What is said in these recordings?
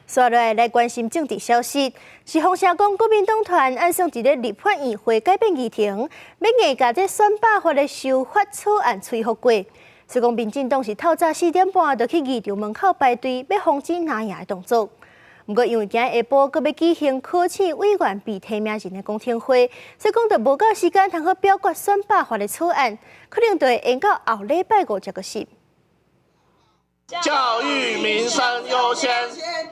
紲落來來關心政治消息，是風聲講國民黨團按算佇咧立法院會改變議程，欲硬共這選罷法的修法草案催予過。所以講民進黨是透早4點半就去議場門口排隊，欲防止拿贏的動作。毋過因為今下晡閣欲舉行考試委員被提名人的公聽會，所以講就無夠時間通好表決選罷法的草案，可能就會延到後禮拜五才閣審。教育民生優先，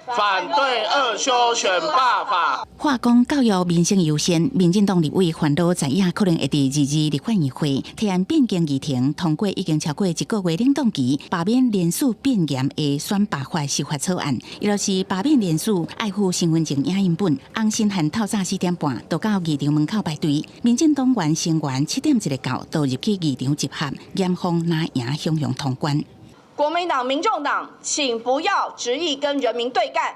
反對惡修選罷法。話講教育民生優先，民進黨立委煩惱在野可能會佇22立法院會提案變更議程，通過已經超過一個月冷凍期，罷免人數變嚴的選罷法修法草案。伊就是罷免人數愛附身份證影印本，洪申翰透早4點半就到議場門口排隊。民進黨員成員7點一個到，就入去議場集合，嚴防拿贏雄雄通關。國民黨、民眾黨，請不要執意跟人民對幹。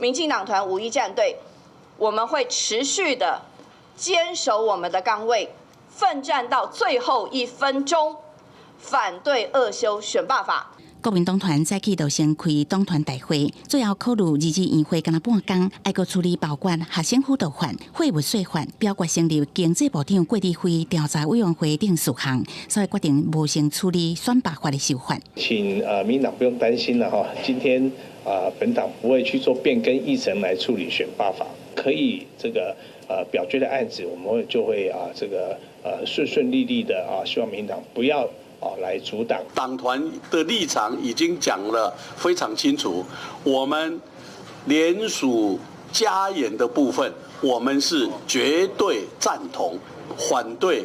民進黨團五一戰隊，我們會持續的堅守我們的崗位，奮戰到最後一分鐘，反對惡修選罷法。國民黨團早起就先開黨團大會，最後考慮22院會干焦半工，愛閣處理包括學生輔導法、貨物稅法、表決成立經濟部長郭台輝調查委員會等事項，所以決定無先處理選罷法的修法。請民黨不用擔心了哈，今天本黨不會去做變更議程來處理選罷法，可以這個表決的案子，我們會就會這個順順利利的啊，希望民黨不要來阻擋。黨團的立場已經講了非常清楚，我們聯署加嚴的部分，我們是絕對贊同，反對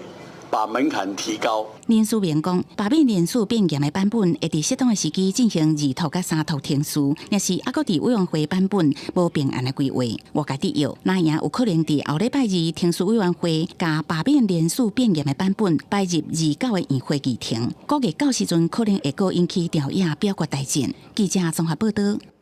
把門檻提高。林書明講，罷免人數變嚴的版本會佇適當的時機進行二讀佮三讀程序，若是猶閣佇委員會版本無定案的規劃，外界質疑，哪贏有可能佇後禮拜二程序委員會共罷免人數變嚴的版本擺入29的院會議程，估計到時陣可能會閣引起朝野表決大戰。記者綜合報道。